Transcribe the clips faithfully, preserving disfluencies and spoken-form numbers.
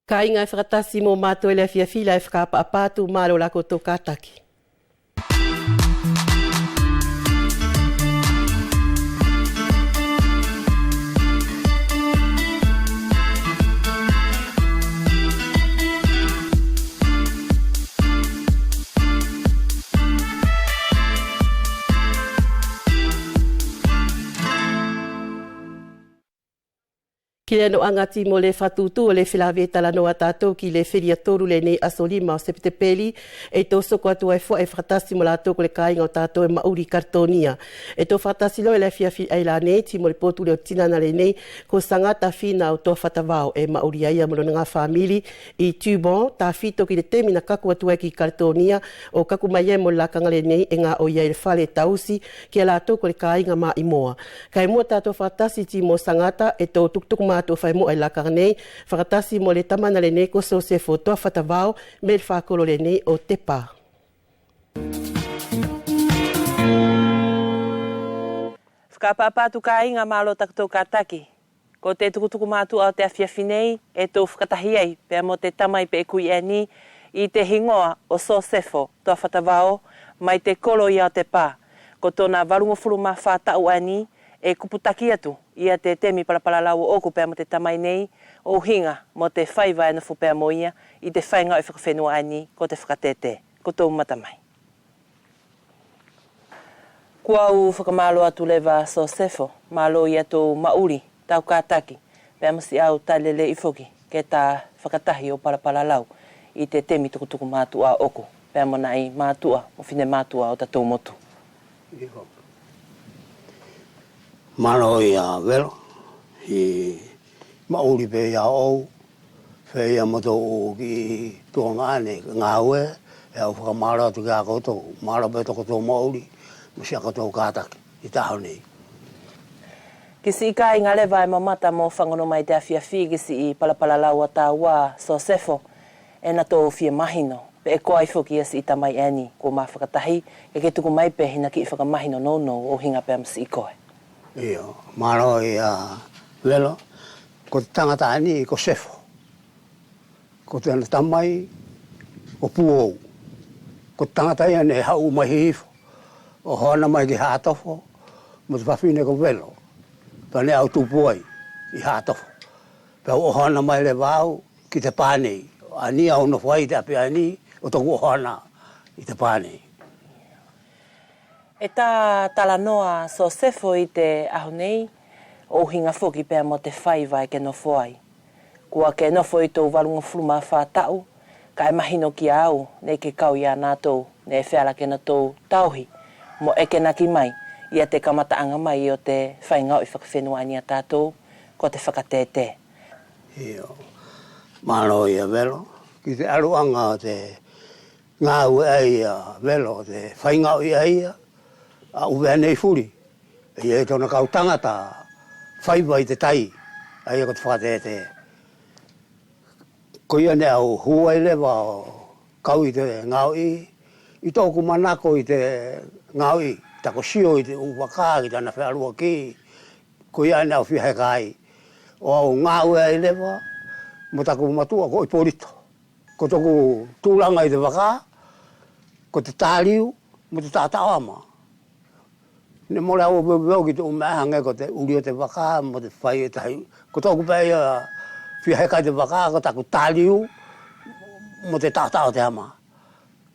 Kāiga ʻe fakatasi mo mātou ʻi le afiafi la ʻe fakaʻapaʻapa atu, mālō la koutou kātaki. Ki le noʻaga ʻi mo le fakatūtū ʻo le felave talanoa ʻa tātou ki le feliatolu lenei aso lima ʻo Sepetepeli, ʻe tou soko atu ai fua ʻe fakatasi mo latou ko le kāiga ʻo tātou ʻe maʻuli ʻi Kaletonia. ʻE tou fakatasi loa ʻi le afiafi ʻaia nei ʻi mo le potu leo tinana lenei ko Sagata Fina ʻo Toafatavao, ʻe maʻuli ai ia mo lona gā fāmili ʻi Tubon, tafito ki le temi na kaku atu ai ki Kaletonia ʻo kaku mai ai mo le lakaga lenei ʻe gaoʻi ai le fale tausi kia latou ko le kāiga Maʻimoa. Kaʻe mua tatou fakatasi ʻi mo Sagata, ʻe tou tukutuku mātuʻa fai muʻa ʻi le lakaga nei, fakatasi mo le tamana lenei ko Sosefo Toafatavao, mo le fakakolo lenei ʻo Tepa. Fakaʻapaʻapa atu kāiga, mālō takotou kātaki. Ko te tukutuku mātuʻa ʻo te afiafi nei ʻe tou fakatahi ai pea mo te tamai peʻe kui ʻaeni ʻi te higoa ʻo Sosefo Toafatavao mai te kolo ia ʻo Tepa. Ko tona valugofulu ma fā taʻu ʻaeni ʻe kuputaki atu ia te temi palalau ʻo ʻoku pea mo te tamai nei ʻo ʻuhiga mo te faiva ʻe nofo pea mo ia ʻi te faigaoʻi fakafenua ʻaeni ko te fakatētē. Ko tou mamata mai. Kua au fakamālō atu leva Sosefo, mālō ia tou maʻuli, tau kātaki, pea mo siʻau tali lelei foki ke ta fakatahi ʻo palalau ʻi te temi tukutuku mātuʻa ʻo ʻoku, pea mo naʻi mātuʻa mo finemātuʻa ʻo tatou motu. Mālō ia Velo, ʻi maʻuli pe ia ʻo feia mo tou kiʻi tuagaʻane gāue, ʻe au fakamālō atu kia koutou, mālō pe tokotou maʻuli mo siʻa koutou kātaki ʻi te ʻaho nei. Ki siʻi kāiga leva ʻe mamata mo fagono mai ʻi te afiafi ki siʻi palalau ʻa tāua Sosefo, ʻe natou fia mahino pe ʻe ko ai foki ia siʻi tamai ʻaeni kua ma fakatahi, ke ke tuku mai pe hina kiʻi fakamahino nounou ʻo ʻuhiga pea mo siʻi koe. Io, mālō ia Velo. Ko te tagata ʻaeni ko Sefo. Ko tana tamai ko Puou. Ko te tagata ia neʻe haʻu mai Hihifo ʻo ʻohoana mai ki Hatofo mo te fafine ko Velo. Pea neʻe au tupu ai ʻi Hatofo. Pea au ʻohoana mai leva au ki te pā nei. ʻAeni au nofo ai ʻi te ʻapi ʻaeni ʻo toku ʻohoana ʻi te pā nei. ʻE ta talanoa Sosefo ʻi te ʻaho nei ʻo ʻuhiga foki pea mo te faiva ʻe ke nofo ai. Kua ke nofo ʻi tou valugofulu ma fā taʻu, kaʻe mahino kia au neʻe ke kau ia natou neʻe feala ke natou tauhi mo ʻekenaki mai ia te kamataʻaga mai ʻo te faigaoʻi fakafenua ʻaeni ʻa tatou ko te fakatētē. Io. Mālō ia Velo. Ki te ʻaluʻaga ʻo te gāue ʻaia Velo, te faigaoʻi ʻaia ʻa ʻUvea nei fuli, ʻe ʻi ai tona kau tagata faiva ʻi te tai, ʻaia ko te fakatētē. Koia neʻe au hū ai leva ʻo kau ʻi te gaoʻi, ʻi toku manako ʻi te gaoʻi, taku sio ʻi te ʻu vaka ki tana fealuʻaki, koia neʻe au fia heka ai ʻo au gaue ai leva mo taku matuʻa ko Ipolito. Ko toku tulaga ʻi te vaka ko te taliu mo te taʻotaʻo ama. Neʻe mole au ʻo veuveu ki te ʻu meʻa hage ko te uli ʻo te vaka mo te fai ʻe tahi. Ko toku pe ʻaia fia heka ʻi te vaka ko taku taliu mo te taʻotaʻo ʻo te ama.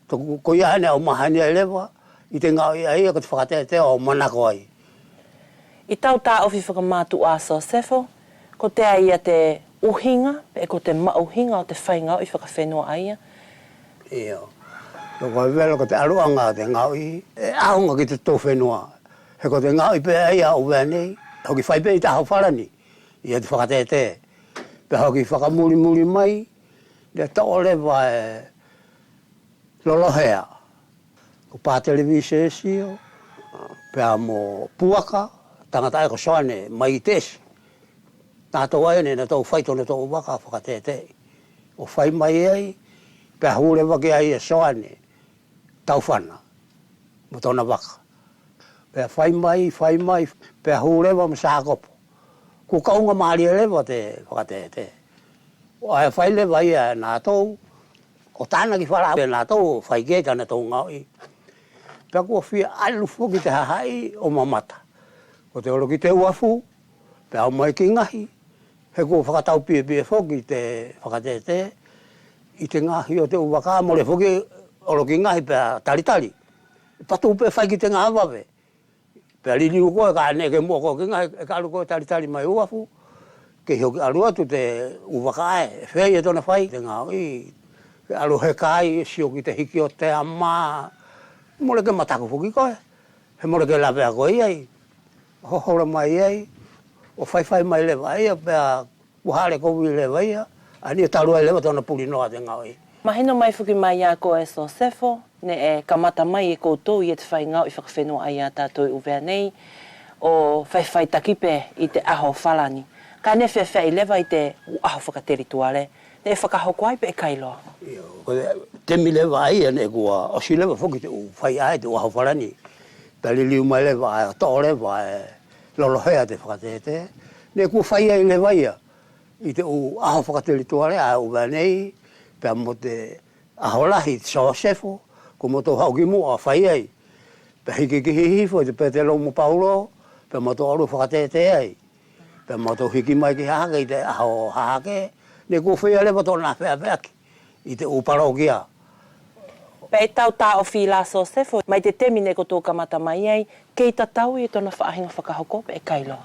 Toku, koia neʻe au mahani ai leva ʻi te gaoʻi ʻaia ko te fakatētē ʻo au manako ai. ʻI tau taʻofi fakamatuʻa Sosefo, kotea ia te ʻuhiga, peʻe ko te maʻuhiga ʻo te faigaoʻi fakafenua ʻaia? Io. Ko Velo, ko te ʻaluʻaga ʻo te gaoʻi ʻe ʻaoga ki te tou fenua. He ko te gaoʻi pe ʻaia ʻa ʻUvea nei, hoki fai pe ʻi taho Falani ia te fakatētē. Pea hoki fakamulimuli mai, neʻe toʻo leva e Lolohea, ko Patele Visesio pea mo Puaka, tagata ʻae ko Soane mai Itesi. Natou ʻaia neʻe natou fai tonatou vaka fakatētē. ʻO fai mai ai, pea hu leva ki ai e Soane Taufana mo tona vaka. Pea fai mai, fai mai, pea hu leva mo Sakopo. Kua kauga malie leva te fakatētē. ʻAe fai leva ia e natou, ʻo tānaki falā pe natou ʻo fai ki ai tanatou gaoʻi. Pea kua fia alu foki te hahaʻi ʻo mamata. Ko te olo ki te uafu, pea ʻomai ki gahi, he kua fakataupiepie foki te fakatētē ʻi te gaohi ʻo te ʻu vaka, mole foki olo ki gahi pea talitali. Patu pe fai ki te gā vave. Pea liliu koe, kaʻe neʻe ke muʻa koe ki gahi, ʻe ke alu koe talitali mai uafu, kei hoki alu atu te ʻu vaka ʻae, ʻe feia tona fai te gaoʻi, ke alu he kai, sio ki te hiki ʻo te ama, mole ke mataku foki koe, he mole ke lavea koe ʻi ai. Hoholo mai ai, ʻo faifai mai leva ia, pea kua hale kovi leva ia, ʻaeni ʻo talu ai leva tona puli noa te gaoʻi. Mahino mai foki mai ia koe Sosefo, neʻe kamata mai e koutou ia te fai gaoʻi fakafenua ʻaia ʻa tatou ʻi ʻUvea nei, ʻo faifaitaki pe ʻi te ʻaho Falani. Kaʻe neʻe feafeaʻi leva ʻi te ʻu ʻaho fakatelituale, neʻe fakahoko ai pe ʻe kailoa? Io, ko te temi leva ʻaia neʻe kua ʻosi leva foki te ʻu fai ʻae te ʻu ʻaho Falani. Pea liliu mai leva ʻae ʻo toʻo leva ʻae lolohea te fakatētē. Neʻe kua fai ai leva ia ʻi te ʻu ʻaho fakatelituale ʻa ʻUvea nei, pea mo te ʻaho lahi Sosefo, kua matou haʻu ki muʻa ʻo fai ai. Pea hiki ki Hihifo ʻi te Petelo mo Paulo, pea matou alu ʻo fakatētē ai. Pea matou hiki mai ki Hahake ʻi te ʻaho Hahake, neʻe kua feia leva tona feafeaʻaki ʻi te ʻu palokia. Pea ʻi tau taʻofi la Sosefo, mai te temi neʻe kotou kamata mai ai, kei tatau ia tona faʻahiga fakahoko pe ʻe kailoa?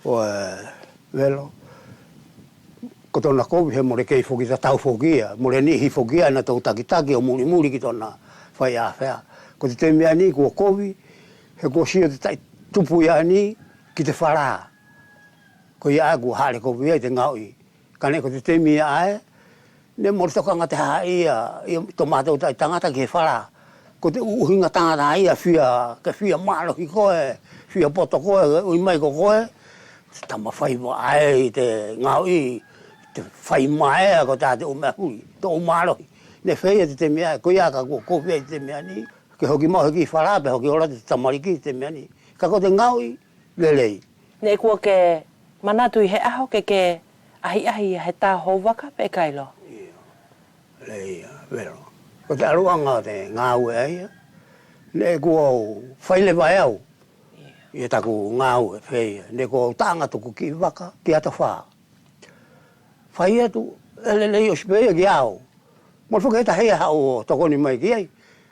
ʻOe, Velo, ko tona kovi he mole kei foki tatau foki ia, mole niʻihi foki ia natou takitaki ʻo mulimuli ki tona fai ʻafea. Ko te temi ʻaeni kua kovi, he kua sio te taʻi tupu ia ʻaeni ki te falā. Koia ʻae kua hale kovi ai te gaoʻi. Kaʻe neʻe ko te temi ʻae, neʻe mole tokaga te hahaʻi ia, ia tomatou taʻi tagata ki he falā. Ko te ʻu ʻuhiga tagata ia fia, ke fia malohi koe, fia poto koe, ke ui mai ko koe. Te tama faiva ʻae ʻi te gaoʻi, te fai maea ko tā te ʻu meʻa fuli, te ʻu malohi. Neʻe feia te temi ʻae, koia ka kua kovi ai te temi ʻaeni, ke hoki maʻu he kiʻi falā, pe hoki ola te tamaliki te temi ʻaeni. Kaʻe ko te gaoʻi, lelei. Neʻe kua ke manatu ʻi he ʻaho ke ke ʻahiʻahi ia he tā hou vaka pe ʻe kailoa? Io. Lelei ia, Velo. Ko te ʻaluʻaga ʻo te gaue ʻaia, neʻe kua au fai leva e au ia taku gaue feia, neʻe kua au taʻaga toku kiʻi vaka ki Atofā. Fai atu, ʻe lelei ʻosi pe ia kia au. Mole foki he tahi ia haʻu ʻo tokoni mai ki ai.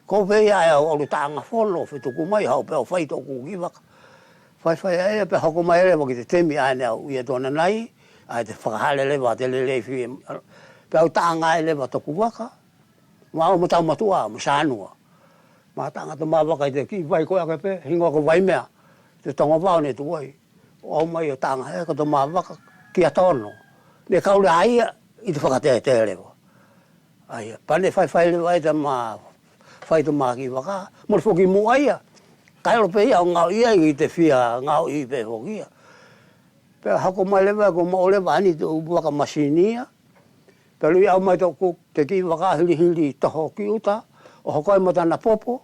Ko au pe ia ʻae au alu taʻaga fono ʻo fetuku mai, haʻu pe au fai toku kiʻi vaka. Faifai ʻaia pea hoko mai leva ki te temi ʻae neʻe au ui atu ʻanai, ʻae te fakahale leva te lelei fia. Pea au taʻaga ai leva toku vaka, mo au mo Taumatuʻa mo Sanua. Ma taʻaga toma vaka ʻi te kiʻi vai ko ʻae pe, higoa ko Vaimea, te toga vao neʻe tuʻu ai. ʻO au mai ʻo taʻaga he ko toma vaka kia Tono. Neʻe kau la ia ʻi te fakatētē leva. ʻAia, pea neʻe faifai leva ai tama fai tama kiʻi vaka, mole foki muʻa ia. Kaʻe olo pe ia ʻo gaoʻi ai ʻi te fia gaoʻi pe foki ia. Pea hoko mai leva kua maʻu leva ʻaeni te ʻu vaka masini ia. Pea lui au mai toku te kiʻi vaka hilihili toho ki ʻuta, ʻo hoko ai mo tana popo,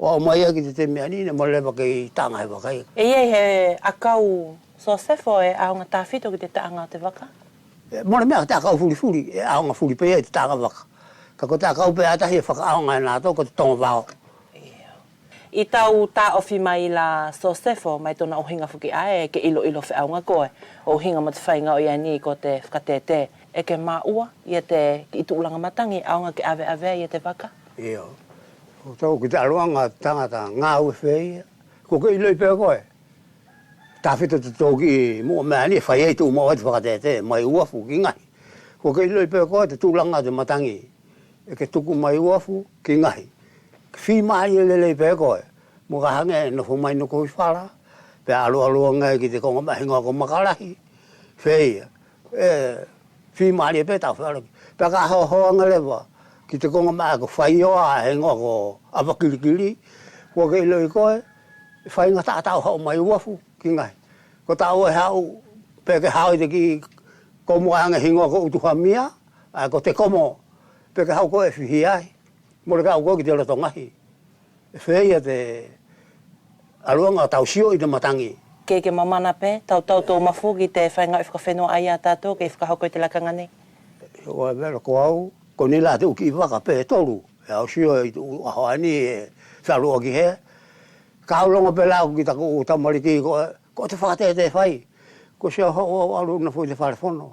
ʻo au mai ai ki te temi ʻaeni neʻe mole leva kei taʻaga he vaka ia. ʻE ʻi ai he ʻakau Sosefo ʻe ʻaoga tafito ki te taʻaga ʻo te vaka? ʻE, mole meʻa te ʻakau fulifuli, ʻe ʻaoga fuli pe ia ʻi te taʻaga vaka. Kaʻe ko te ʻakau pe ʻatahi ʻe fakaʻaoga e natou ko te toga vao. ʻI tau taʻofi mai la Sosefo, mai tona ʻuhiga foki ʻae, ke iloilo feʻauga koe ʻo ʻuhiga mo te faiga ʻo ia ʻaeni ko te fakatētē, ʻe ke maʻua ia te kiʻi tuʻulaga matagi ʻaoga ke ʻaveʻavea ia te vaka? Io. Ko tau ki te ʻaluʻaga tagata gaue feia, ko ke iloʻi pe koe. Tafito te tou kiʻi muʻa meʻa ʻaeni ʻe fai ai te ʻu maʻu ai te fakatētē, mai uafu ki gahi. Ko ke iloʻi pe koe te tuʻulaga ʻo te matagi. ʻE ke tuku mai uafu ki gahi. Fimalie lelei pe koe. Mo ka hage ʻe nofo mai noku ʻi fala, pea alualu age ki te koga meʻa higoa ko Makalahi. Feia. ʻE fimalie pe tau fealoki. Pea ka hoho age leva ki te koga meʻa ko Faioa, higoa ko Avakilikili. Kua ke iloʻi koe, ʻe faiga taʻataʻu haʻu mai uafu ki gahi. Ko taʻu ʻe haʻu, pe ke haʻu ʻi te kiʻi komo age higoa ko Utuhamia, ʻae ko te komo, pe ke haʻu koe ʻe fihi ai. Mole ke haʻu koe ki te loto gahi. ʻE feia te ʻaluʻaga ʻo tau sio ʻi te matagi. Ke, ke mamana pe, tautau tou mafu ki te faiga ʻo fakafenua ʻaia ʻa tatou kei fakahoko ʻi te lakaga nei? Ua vela ko au, ko ni la te ʻu kiʻi vaka pe tolu, ʻe au sio ʻi te ʻu ʻaho ʻaeni ʻe salu ʻaki he. Ka au logo pe la au ki taku ʻu tamaliki ko, ko te fakatete fai. Ko sio hoʻo au alu nofo ʻi te fale fono.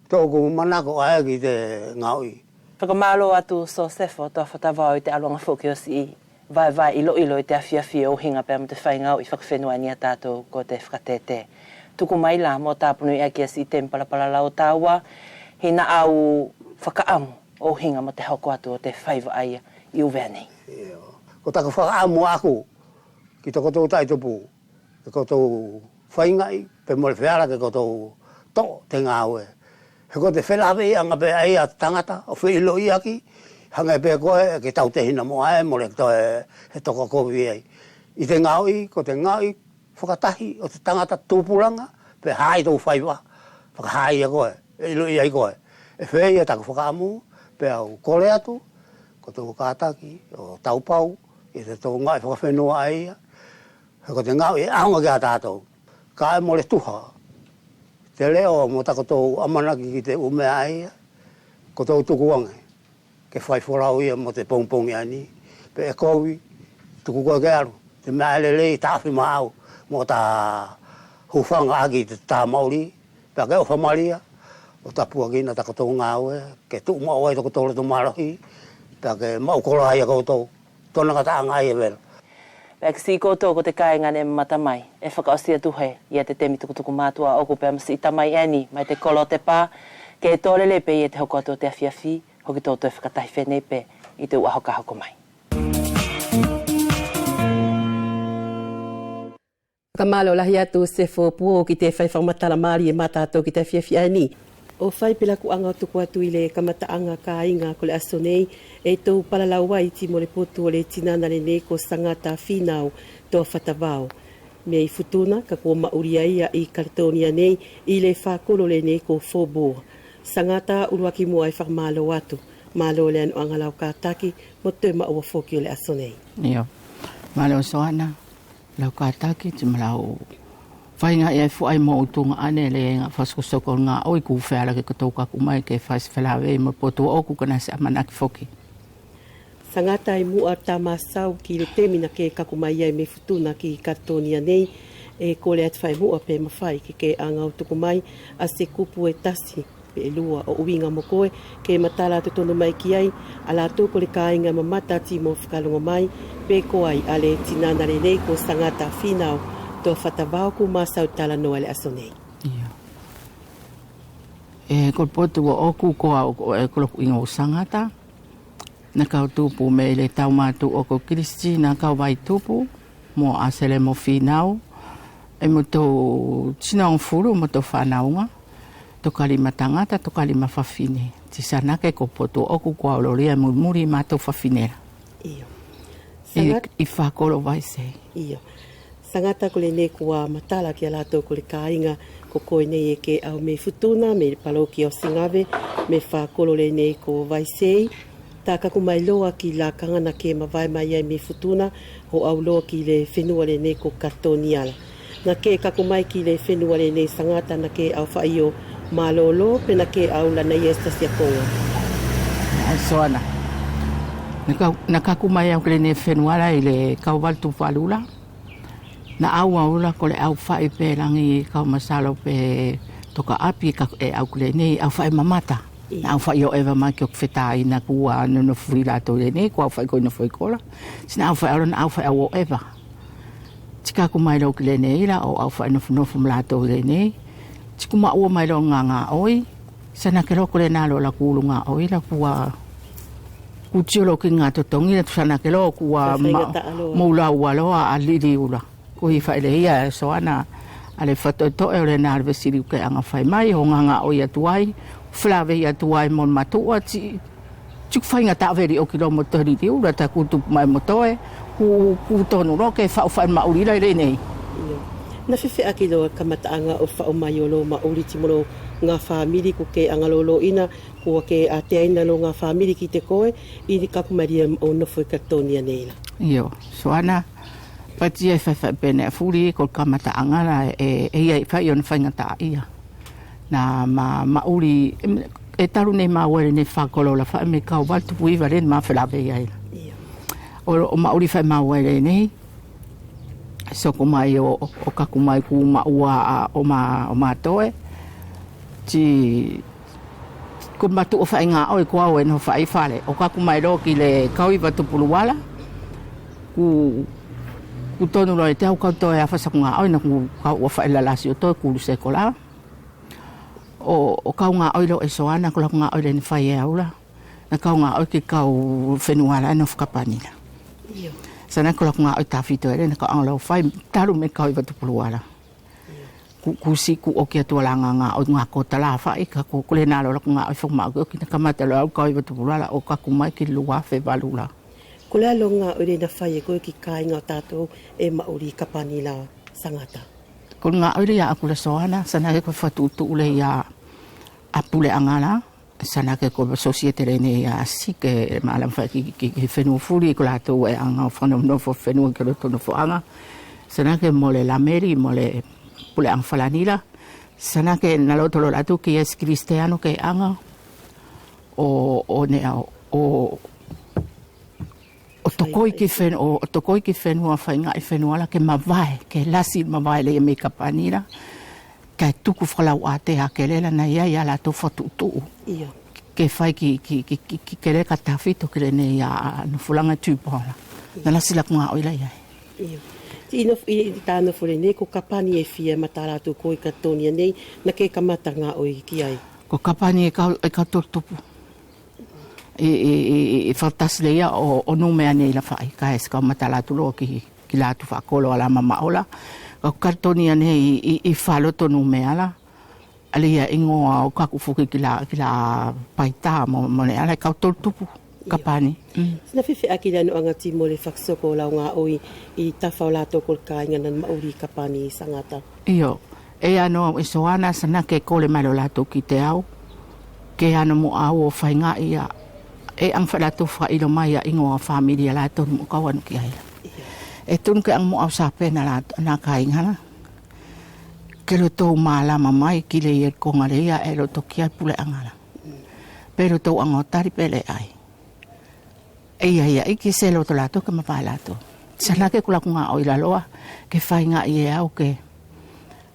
Toku manako ʻae ki te gaoʻi. Fakamalo atu Sosefo Toafatavao ʻi te aluʻaga foki ʻo siʻi vaevae iloilo ʻi te afiafi ʻo ʻuhiga pea mo te faigaoʻi fakafenua ʻaeni ia tatou ko te fakatete. Tuku mai la mo tapunuʻi ake ia siʻi temi palalau ʻo taua, hina au fakaʻamu ʻo ʻuhiga mo te hoko atu ʻo te faiva ʻaia ʻi ʻUvea nei. Io. Ko taku fakaʻamu ʻaku ki tokotou taʻi tupu, ʻe kotou faigaʻi pe mole feala ke kotou toʻo te gaue. He ko te felaveʻiʻaga pe ʻaia ʻa te tagata ʻo feiloaʻi ʻaki, hage pe koe ke tautehina mo ʻae mole toe he tokakovi ai. ʻI te gaoʻi, ko te gaoʻi fakatahi ʻo te tagata tupulaga pe haʻi tou faiva, fakaha ia koe, ʻe iloʻi ai koe. ʻE feia taku fakaʻamu, pea au kole atu, ko tou kataki ʻo taupau ʻi te tou gaoʻi fakafenua ʻaia. He ko te gaoʻi ʻe ʻaoga kia tatou. Kaʻe mole tuha te leʻo mo takotou ʻamanaki ki te ʻu meʻa ʻaia, kotou tuku age ke fai folau ia mo te pogipogi ʻaeni. Pe ʻe kovi, tuku koe ke alu. Te meʻa ʻae lelei, taʻofi maʻau mo ta hufaga ʻaki te ta maʻuli. Pea ke ʻofa malie ʻo tapuakina takotou gaue, ke tuʻumaʻu ai tokotou loto malohi, pea ke maʻu koloa ia koutou. Tona kataʻaga ʻaia vela. Pea ki siʻi koutou ko te kaiga neʻe mamata mai, ʻe fakaʻosi atu he ia te temi tukutuku matuʻa ʻoku pea mo siʻi tamai ʻaeni mai te kolo ʻo te pa, ke tolele pe ia te hoko atu ʻo te afiafi, hoki tou toe fakatahi fenei pe ʻi te ʻu ʻaho ka hoko mai. Fakamalo lahi atu Sefo Puo ki te fai fakamatala malie ma tatou ki te afiafi ʻaeni. ʻO fai pe lakuʻaga ʻo tuku atu ʻi le kamataʻaga kaiga ko le aso nei, ʻe tou palalau ai ʻi te mole potu ʻo le tinana lenei ko Sagata Finau Toafatavao. Mei Futuna, kaʻe kua maʻuli ai ia ʻi Kaletonia nei, ʻi le fakolo lenei ko Faubourg. Sagata, ʻuluaki muʻa ʻe fakamalo atu. Malo le anoʻaga lau kataki mo te maʻua foki ʻo le aso nei. Io. Malo Soana. Lau kataki, ti malau faiga ia ʻe fuai mo ʻutuga ʻae neʻe le ga fakasokosoko gaoʻi, kua feala ke kotou kaku mai ke fai siʻi felavei mo potu ʻoku kona siʻi ʻamanaki foki. Sagata, ʻi muʻa tama sau ki le temi naʻa ke kaku mai ai mei Futuna ki Kaletonia nei, ʻe kole atu fai muʻa pe mafai ke ke aga ʻo tuku mai ʻa se kupu ʻe tasi pe ʻe lua ʻo ʻuiga mo koe, ke matala totonu mai ki ai ʻa latou ko le kaiga mamata ti mo fakalogo mai, pe ko ai ʻa le tinana lenei ko Sagata Finau Toafatavao kua ma sau talanoa ʻi le aso nei. Io. ʻE, ko le potu ʻoʻoku ko au, ko, ʻe, ko loku ʻuiga ko Sagata. Naʻa kau tupu mei le tau matuʻa ko Kilisiti, naʻa kau vaitupu mo Aselemo Finau, ʻe mo tou tinagofulu mo tou fanauga, tokalima tagata, tokalima fafine. Ti sa naʻa ke ko potu ʻoʻoku kua ololia mulimuli matou fafine la. Io. ʻI, Sagat- ʻi fakolo Vaisei. Io. Sagata, ko lenei kua matala kia latou ko le kaiga ko koe nei ʻe ke ʻau mei Futuna, mei le palokia ʻo Sigave, mei fakolo lenei ko Vaisei. Ta kaku mai loa ki lakaga naʻa ke mavae mai ai mei Futuna, ʻo ʻau loa ki le fenua lenei ko Kaletonia la. Naʻa ke kaku mai ki le fenua lenei Sagata naʻa ke ʻau fai ʻo malolo pe naʻa ke ʻau lana ia ʻi se tasi ʻa koga? ʻAe Soana. Naʻa ka, naʻa kaku mai au ki lenei fenua la ʻi le kau valu tupu valu la. Naʻa au ʻau la ko le ʻau fai pe lagi kau masalo pe toka ʻapi kaʻe ʻau ki lenei ʻau fai mamata. Io. Naʻa au fai ʻo ʻeva mai ke ʻoku fetāina kua nonofo ʻi latou ʻi lenei, kua au fai ko ʻi nofo ʻi kola. Ti naʻa au fai ʻalu, naʻa au fai ʻau ʻo ʻeva. Ti kaku mai loa ki lenei la ʻo au fai nofonofo mo latou ʻi lenei. Ti kua maʻua mai loa gaogaoʻi. Sa naʻa ke loa ko le nalo la kua ulu gaoʻi la kua, kua tio loa ki gatotogi la, sa naʻa ke loa kua ma, mou laua loa ʻa liliu la. Ko ʻi fai le ia e Soana ʻa le fatoʻetoʻe ʻo le nalo vesili ʻu ke aga fai mai, ʻo gaogaoʻi atu ai, felavei atu ai mo le matuʻa, ti, ti kua faigataʻa veli ʻoki loa mo toe liliu la ta kua tupu mai mo toe, kua, kua tonu loa ke faʻu fai maʻuli la ʻi lenei. Io. Naʻa feafeaʻaki loa kamataʻaga ʻo faʻu mai ʻo lou maʻuli ti mo lou ga famili kua ke aga loloʻina, kua ke ʻateaina lou ga famili ki te koe, ʻi ni kaku mai lia ʻo nofo ʻi Kaletonia nei la. Io, Soana. Pati ia ʻe faifai pe neʻe fuli ko le kamataʻaga la ʻe, ʻe ia ʻe fai ʻona faigataʻaʻia. Naʻa ma, maʻuli, em, ʻe talu nei maua ʻi lenei fakakolo la faʻi me kau valu tupu iva leni ma felavei ai. ʻO, ʻo maʻuli faʻi maua ʻi lenei. Soko mai ʻo, ʻo kaku mai ku maʻua ʻo ma, ʻo ma toe. Ti ko matuʻa faʻi gaʻoi ko au ʻe nofo faʻi fale. ʻO kaku mai loa ki le kau iva tupuluala. Ku, ku tonu loa ia te au kau toe a fasaku gaʻoi na ku kau ua faʻi lalasi ʻo toe kulu sekola. ʻO, ʻo kau gaʻoi loa e Soana, ko laku gaʻoi leni fai e au la. Na kau gaʻoi ki kau fenua la ʻe nofo Kapani la. Sa na ko laku gaʻoi tafito ʻe le na kau aga lau fai talu me kau iva tupuluala. Ku, ku siʻi ku ʻoki atu la ga gaʻoi ga kota la faʻi ka ko, ko lena loa laku gaʻoi fakamau ʻoki na kamata loa au kau iva tupuluala ʻo kaku mai ki lua afe valu la. Ko lea loa gaʻoi lena fai e koe ki kaiga ʻo tatou ʻe maʻuli Kapani la Sagata. Ko gaʻoi lea ia aku la Soana, sa na ke ko fatuʻutuʻu lea ia a puleʻaga la, sa na ke ko sosiete lenei ia sike ma la faʻi ki, ki, ki fenua fuli ko latou ʻe aga ʻo fanofonofo fenua ki loto nofoʻaga. Sa na ke mo le lameli, mo le puleʻaga Falani la. Sa na ke na loto loa latou ki Iesu Kilisitiano ke aga ʻo, ʻo neʻe ʻo, ʻo ʻo tokoi ki fenua, ʻo, ʻo tokoi ki fenua faigaʻi fenua la ke mavae, ke lasi mavae lea ia mei Kapani la. Kae tuku fakalauʻatea kele la na ia ia latou fatuʻutuʻu. Ke fai ki, ki, ki, ki, ki kele ka tafito ki lenei ia nofolaga Tupou la. Na lasi laku gaʻoi la ia. Ti ʻi nof-, ʻi, ʻi ta nofo lenei ko Kapani ʻe fia ma ta latou ko ʻi Kaletonia nei, na ke kamata gaʻoi ki ai. Ko Kapani ʻe kau, ʻe kau tolu tupu. ʻI, ʻi, ʻi, ʻi fakatasi lea ia ʻo, ʻo Numea nei la faʻi, kae ʻe se kau matala atu loa ki, ki la atu fakakolo a la mamaʻo la. Kau Kaletonia nei ʻi, ʻi, ʻi faloto Numea la. ʻAli ia igoa ʻo kaku foki ki la, ki la paita mo, mo neʻe ʻalu kau tolu tupu Kapani. Ti na fefeaʻi la noʻaga Timo le fakasoko ʻo lau gaʻoi ʻi tafa ʻo latou ko le kaiga na maʻuli Kapani Sagata. Io. ʻE ano au ʻe Soana sa na ke kole mai lo latou ki te au. Ke ano mo au ʻo faigaʻi ia. ʻE aga fai latou fakailo mai ia igoa famili ia latou mo kau ano ki ai la. ʻE tonu ke aga mo au sa pena la na kaiga la. Ke lotou malama mai ki le ia koga lea ʻe loto ki ai puleʻaga la. Pe lotou aga ʻo tali pe leʻai. ʻE ia ia ʻi ki se loto latou ke mavae latou. Sa na ke ko laku gaʻo ʻi laloa ke faigaʻi e au ke,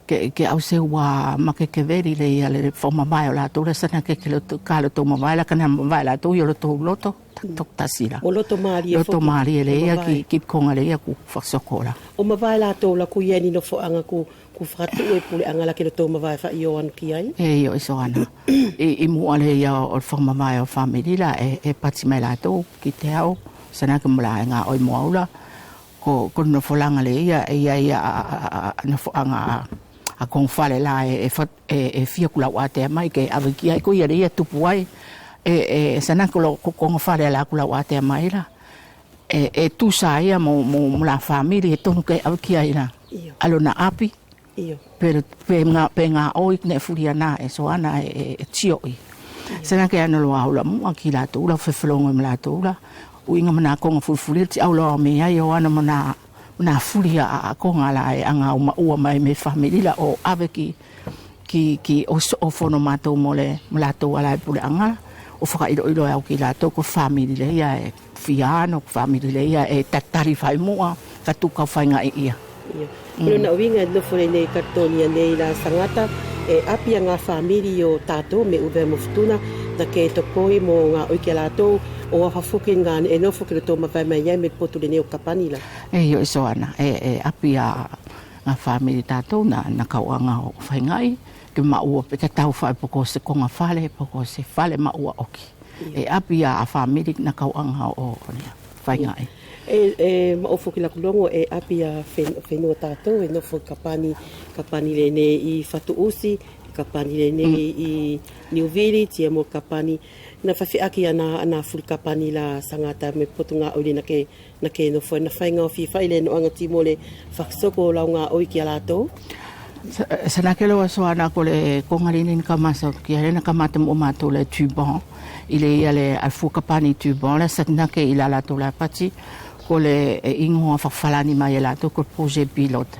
ke, ke au se ua makekeveli lea ia le fakamavae ʻo latou la sa na ke ke loto, ka lotou mavae la ka na mavae latou ʻi ʻo lotou loto, tokotasi la. Mo loto malie foki. Loto malie lea ia ki, ki koga lea ia ku fakasoko la. ʻO mavae latou la ku ia ni nofoʻaga ku Ku fakatuʻu e puleʻaga la ke lotou mavae faʻi ʻo ano ki ai. ʻE io ʻe Soana. ʻI, ʻi muʻa lea ia ʻo, ʻo fakamavae ʻo famili la ʻe, ʻe pati mai latou ki te au. Sa na ke mo la ʻe gaʻoi mo au la. Ko, ko nofolaga lea ia, ʻe ia ia a, a, a, a, nofoʻaga a, a kogafale la ʻe, ʻe fat-, ʻe, ʻe fia ku lau ʻatea mai ke ʻave ki ai. Ko ia lea ia tupu ai. ʻE, ʻe, sa na ko lo, ko kogafale la ku lau ʻatea mai la. ʻE, ʻe tusa ia mo, mo, mo la famili ʻe tonu ke ʻave ki ai la. Io. ʻA lona ʻapi. Io. Pe, pe ga, pe gaʻoi neʻe fuli ana ʻe Soana ʻe, ʻe, ʻe tioʻi. Io. Sa na ke ano loa au la muʻa ki latou la, fefelogo mo latou la. ʻUiga mo na koga fulifuli ti au loa ʻo mei ai ʻo ano mo na, mo na fuli a, a, a koga la ʻe aga ʻo maʻua mai mei famili la ʻo ʻave ki ki, ki ʻo soʻo fono matou mo le, mo latou ala e puleʻaga, ʻo fakailoilo e au ki latou ko famili lea ia ʻe fia ano, ko famili lea ia ʻe tatali fai muʻa, ka tuku kau faigaʻi ia. Io. Ko lona ʻuhiga ʻe nofo lenei Kaletonia nei la Sagata, ʻe ʻapi ia ga famili ʻo tatou mei ʻUvea mo Futuna, na ke tokoi mo gaʻoi kia latou, ʻo afa foki ga neʻe nofo ki lotou mavae mai ai mei potu lenei ʻo Kapani la. ʻE io ʻe Soana, ʻe, ʻe ʻapi ia ga famili tatou na, na kauʻaga ʻo faigaʻi, ke maʻua pe tatau fai poko se kogafale, poko se fale maʻua ʻoki. Io. ʻE ʻapi ia a famili na kauʻaga ʻo, ʻo, ʻo faigaʻi. ʻE, ʻe maʻu foki laku logo ʻe ʻapi ia fen-, fenua tatou, ʻe nofo Kapani, Kapani lenei ʻi Fatuʻusi, Kapani lenei ʻi Niu Viliti, mo Kapani. Na fefeaʻi ana, ana fuli Kapani la Sagata mei potu gaʻo ʻi lena ke Na ke nofo ʻe na faiga ʻo fia fai le noʻaga Timo le fakasoko ʻo lau gaʻoi kia latou. Sa, sa na ke loa Soana ko le koga lini na kamata kia le na kamata mo matou le Tuban. ʻI le ia le afua Kapani Tuban la sa na ke ʻi la latou la pati. Ko le, e, igoa fakafalani mai e latou ko le projet pilote.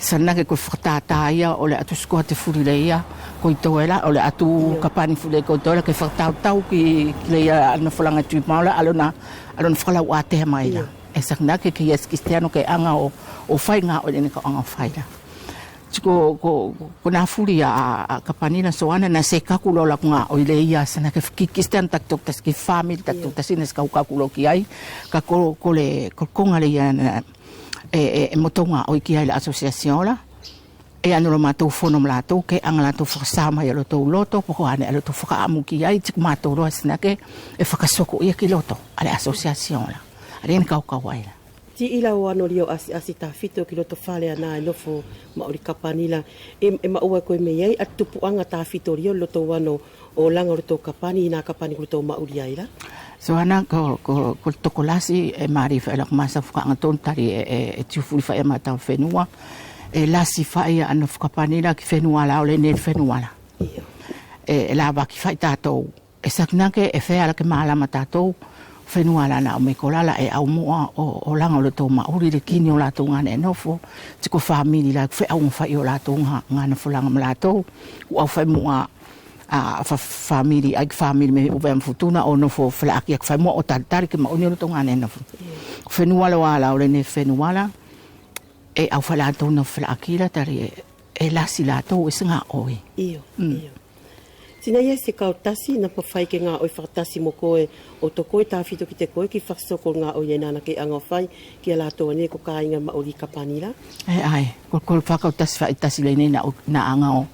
Sanake ko fakatata ia, ʻo le atu sikoa te fuli lea ia, ko ʻItoela, ʻo le atu kapani fuli ko ʻItoela, ke fakatautau ki, ki lea ia nofolaga Tupou la, ʻa lona, ʻa lona fakalauʻatea mai la. ʻE sanake ke ia si Kisitiano ke aga ʻo, ʻo fai gaoʻi ʻaeni ko aga ʻo fai la. Ti ko, ko, ko na fuli ia ʻa, ʻa kapani la Soana, na se kaku loa la ko gaoʻi lea ia, sanake ki Kisitiano takitokotasi, ki famili takitokotasi, na se kaku kaku loa ki ai, kaʻe ko, ko le, ko koga lea ia na, ʻe, ʻe, ʻe motou gaoʻi ki ai le association la. ʻE ano lo matou fono mo latou, ke aga latou fakasao mai ʻi lotou loto, pe ko ʻaeni ʻe lotou fakaʻamu ki ai, ti ko matou loa sanake ʻe fakasoko ia ki loto ʻa le association la. ʻAeni kaukau ai la. Ti ʻi lau ano lio ʻasi, ʻasi tafito ki loto fale ʻaena ʻe nofo maʻuli kapani la, ʻe, ʻe maʻua koe mei ai ʻa tupuʻaga tafito lio loto ano ʻo laga ʻo lotou kapani ʻi na kapani ko lotou maʻuli ai la. Soana ko, ko, ko le tokolasi ʻe mali fai la ko masau fakaʻaga tonu tali ʻe, ʻe, ʻe tiu fuli fai ʻe matou fenua. ʻE lasi fai ʻa nofo kapani la ki fenua la ʻo lenei fenua la. ʻE, ʻe lavaki fai tatou. ʻE sanake ʻe feala ke malama tatou fenua la na ʻo mei kolala ʻe ʻau muʻa ʻo, ʻo laga ʻo lotou maʻuli le kini ʻo latou gane ʻe nofo. Ti ko famili la ʻe feʻau fai ʻo latou ga, ga nofolaga mo latou. ʻO ʻau fai muʻa ʻa fa-, famili, ʻae ki famili mei ʻUvea mo Futuna ʻo nofo felaʻaki ake fai muʻa ʻo talitali ke maʻuli ʻo lotou gane nofo. Fenua loa la ʻo lenei fenua la ʻe ʻau fai latou nofo felaʻaki la tali ʻe, ʻe lasi latou ʻe se gaoʻi. Io, io. Ti na ia se kau tasi na mafai ke gaoʻi fakatasi mo koe ʻo tokoe tafito ki te koe ki fakasoko gaoʻi ʻaena na ke aga ʻo fai kia latou ʻaeni ko kaiga maʻuli kapani la. ʻE ʻae, ko, ko le fakau tasi fai tasi lenei na, na aga ʻo,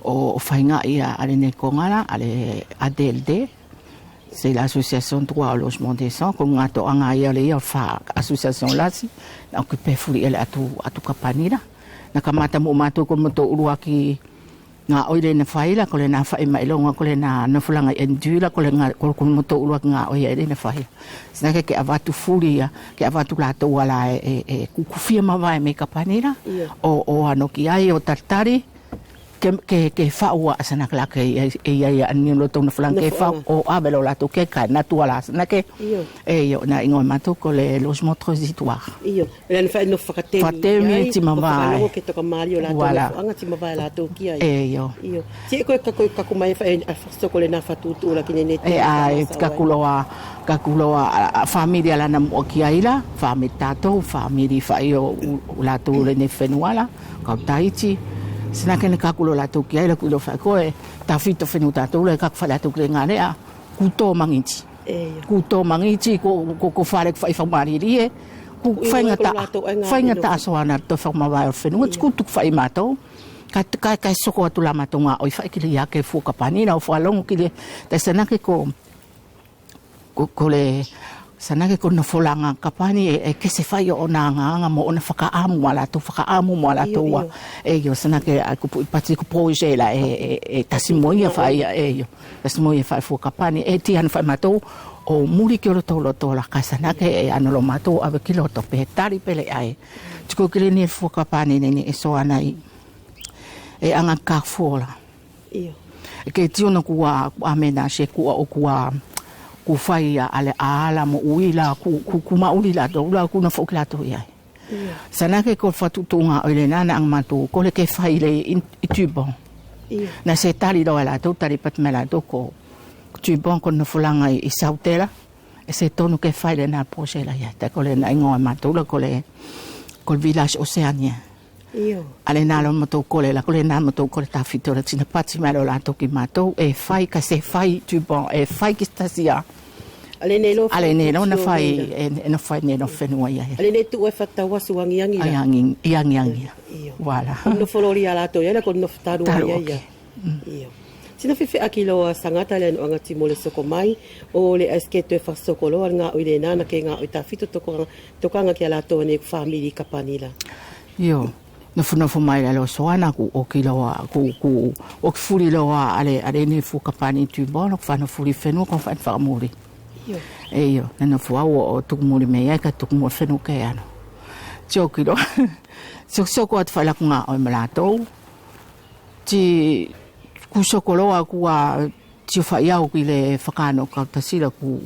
ʻo, ʻo faigaʻi ia ʻa lenei koga la, ʻa le A D L D, c'est l'association droit au logement décent, ko gatoʻaga ia lea ʻo fa association lasi, na ʻoku pe fuli ia le atu, atu kapani la. Na kamata mo matou ko motou ʻuluaki gaoʻi lea na fai la, ko le na fai mai loga, ko le na nofolaga ʻi N D U la, ko le ga, ko, ko motou ʻuluaki gaoʻi lea na fai. Sanake ke avatu fuli ia, ke avatu latou ala ʻe, ʻe, ʻe kukufia mavae mei kapani la, ʻo, ʻo ano ki ai, ʻo talitali, ke, ke, ke faʻu ʻa sanake la ke ia, ʻe ia ia ʻaeni ʻo lotou nofolaga ke faʻu, ʻo ʻave lo latou ke kai natua la sanake. ʻE io, na igoa matou ko le logement transitoire. Io. Lea na fai nofo fakatemi, fakatemi ai, ti mavae. Fakalogo ke toka mali ʻo latou nofoʻaga ti mavae latou ki ai. ʻE io. Io. Ti ʻe koe ka koe kaku mai fai ʻa fakasoko lena fatuʻutuʻu la ki nei nei. ʻE ʻae, kaku loa, kaku loa ʻa, ʻa famili ʻae la na muʻa ki ai la, famili tatou, famili fai ʻo, ʻo latou ʻi lenei fenua la, kau Taiti. Sanake na kaku loa latou ki ai la, kua ʻilo fai koe, tafito fenua tatou la, kaku fai latou ki le galeʻa, kua to magiti. Kua to magiti, ko, ko, ko fale kua fai fakamalilie, kua faigataʻa, faigataʻa Soana to fakamavae ʻo fenua, ti kua tuku fai matou. Ka, ka, ka soko atu la matou gaoʻi fai ki le ia ke fua kapani la ʻo fakalogo ki le, ta sanake ko, ko, ko le, sanake ko nofolaga kapani ʻe, ʻe kese fai ʻo, ʻona agaga mo ʻona fakaʻamu mo latou, fakaʻamu mo latou ʻa. ʻE io, sanake ʻae ko puʻi pati ko poise la ʻe, ʻe, ʻe tasi mo ia fai ia, ʻe io. Kasi mo ia fai fua kapani, ʻe ti ano fai matou ʻo muli ki olotou loto la, kaʻe sanake ʻe ano lo matou ʻave ki loto pe tali pe le ʻae. Ti ko kile ni fua kapani neʻe Soana ʻi, ʻe aga kaku fua la. Io. ʻE kei ti ona kua, kua ʻamenasie kua ʻo kua, kua fai ia ʻale ala mo ui la, ku, ku, kua maʻuli latou la, kua na foki latou ia. Sanake ko fatuʻutuʻu gaoʻi lena na aga matou kole ke fai le ʻi, ʻi Tubon. Na se tali loa e latou, tali pati mai latou ko Tubon ko nofolaga ʻi, ʻi Sautela. ʻE se tonu ke fai lena pose la ia, ta ko lena igoa e matou la ko le, ko le village océanien. ʻAle na lo matou kole la, ko lena matou kole tafito la ti na pati mai lo latou ki matou, ʻe fai ka se fai Tubon, ʻe fai ki Stasia. ʻAle nei lo, ʻale nei lo na fai, ʻe, ʻe na fai nei lo fenua ia. ʻAle nei tuʻu e fatau asu agiagi la. Ai agi, ʻi agiagi. Io. Voilà. Ko nofo loli a latou ia la, ko nofo talu ia. Io. Ti na fefeaki loa Sagata le anoʻaga ti mole soko mai, ʻo le ʻae ke toe fakasoko loa le gaoʻi lena na ke gaoʻi tafito tokaga, tokaga kia latou ʻaeni ko famili kapani la. Io. Nofonofo mai la lo Soana kua oki loa, kua, kua oki fuli loa ʻale, ʻale nei fua kapani Tubon, kua fano fuli fenua, kua fano fakamuli. Io. ʻE io, na nofo au ʻo tuku muli mei ai kaʻe tuku muʻa fenua ke ano. Ti oki loa. Ti soko atu fai la ko gaoʻi mo latou. Ti kua soko loa kua ti fai au ki le fakano kau tasi la kua,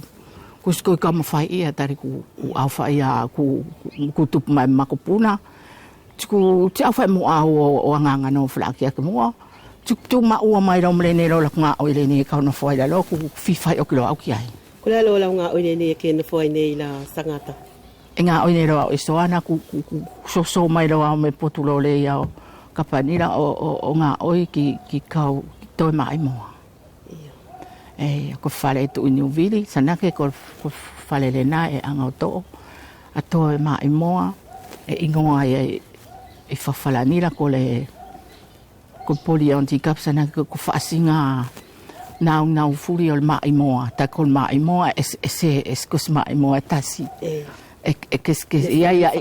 kua siko i kama fai ia tali kua, kua au fai ia kua, kua tupu mai makopuna. Tiku, ti au fai mo au ʻo, ʻo agaga nofo la kia ke mo au. Tiku tu maʻua mai lau mole nei lau laku gaʻoi lenei kau nofo ai la lo ku fifai ʻoki lo au ki ai. Kola lo lau gaʻoi lenei ke nofo ai nei la Sagata. ʻE gaʻoi nei lo au ʻe Soana ku, ku, ku soso mai lo au me potu lo le ia ʻo kapani la ʻo, ʻo, ʻo gaʻoi ki, ki kau toe maʻimoa. Io. ʻE, ko fale ʻe tuʻu ʻi Niuvili, Sanake ko, ko fale lenā ʻe aga ʻo toʻo. ʻA toe maʻimoa, ʻe igoa ia ʻi Fafalani la ko le, ko polyhandicap Sanake ko, ko faʻasiga naunau fuli ʻo le maʻimoa. Ta ko le maʻimoa, ʻe, ʻe, ʻe, ʻe, ko se maʻimoa ʻe tasi. ʻE. ʻE, ʻe, ke, ke, ia, ia,